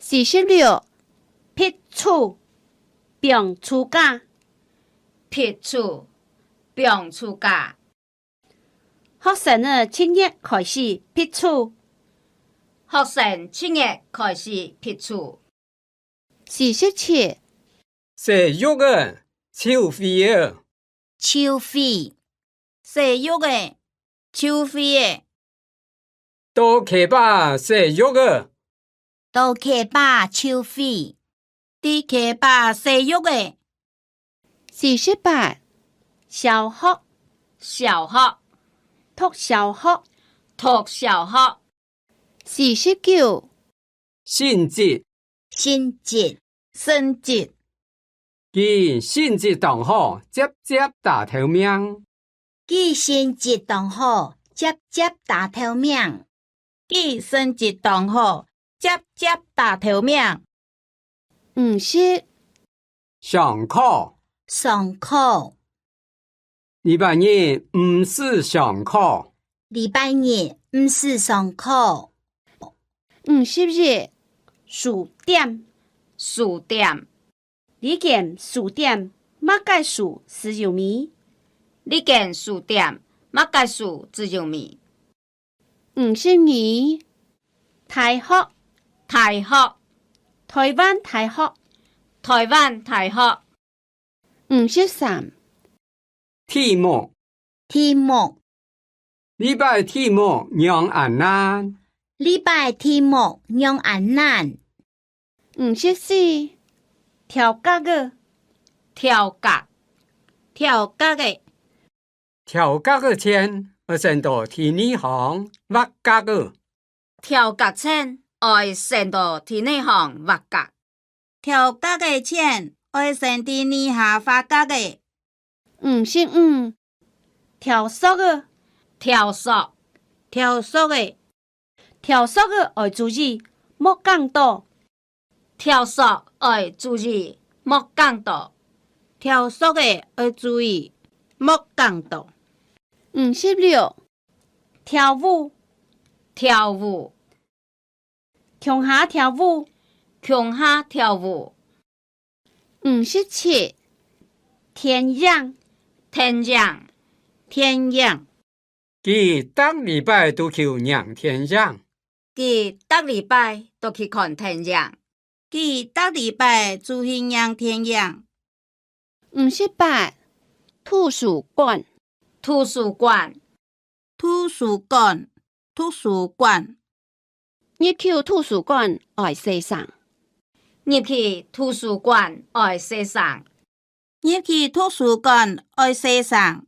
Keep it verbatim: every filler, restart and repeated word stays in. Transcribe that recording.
四十六，避暑，放暑假。避暑，放暑假。學生仔七月開始避暑。學生七月開始避暑。四十七，洗浴仔，泅水仔。泅水，洗浴仔，泅水仔。到溪壩洗浴仔。到溪壩泅水。在溪壩洗浴仔。四十八，小學。小學，讀小學。讀小學。四十九，升職。升職，升職。佢升職當好，輒輒打頭名。佢升職當好，輒輒打頭名。佢升職當好，輒輒打頭名。五十，上課。上課。禮拜日毋使上課。禮拜日毋使上課。五十一，書店。書店。這間書店麼个書最有名？這間書店麼个書最有名？五十二，大學。大學。臺灣大學。臺灣大學。五十三，題目。題目。這擺題目仰恁難？這擺題目仰恁難？五十四，調價仔。調價，調價仔。 調價个錢愛先到第二行劃價仔。調價錢愛先到第二行劃價。調價个錢愛先第二下劃價仔。五十五，調索仔。調索，調索仔。 調索仔愛注意，莫摃著。調索愛注意，莫摃著。調索仔愛注意，莫摃著。五十六，跳舞。跳舞。共下跳舞。共下跳舞。 五十七，電影。電影。電影。佢逐禮拜都去䀴電影。佢逐禮拜都去看電影。佢逐禮拜就去䀴電影。五十八，圖書館。圖書館。 圖書館，圖書館。入去圖書館愛洗身。入去圖書館愛洗身。入去圖書館愛洗身。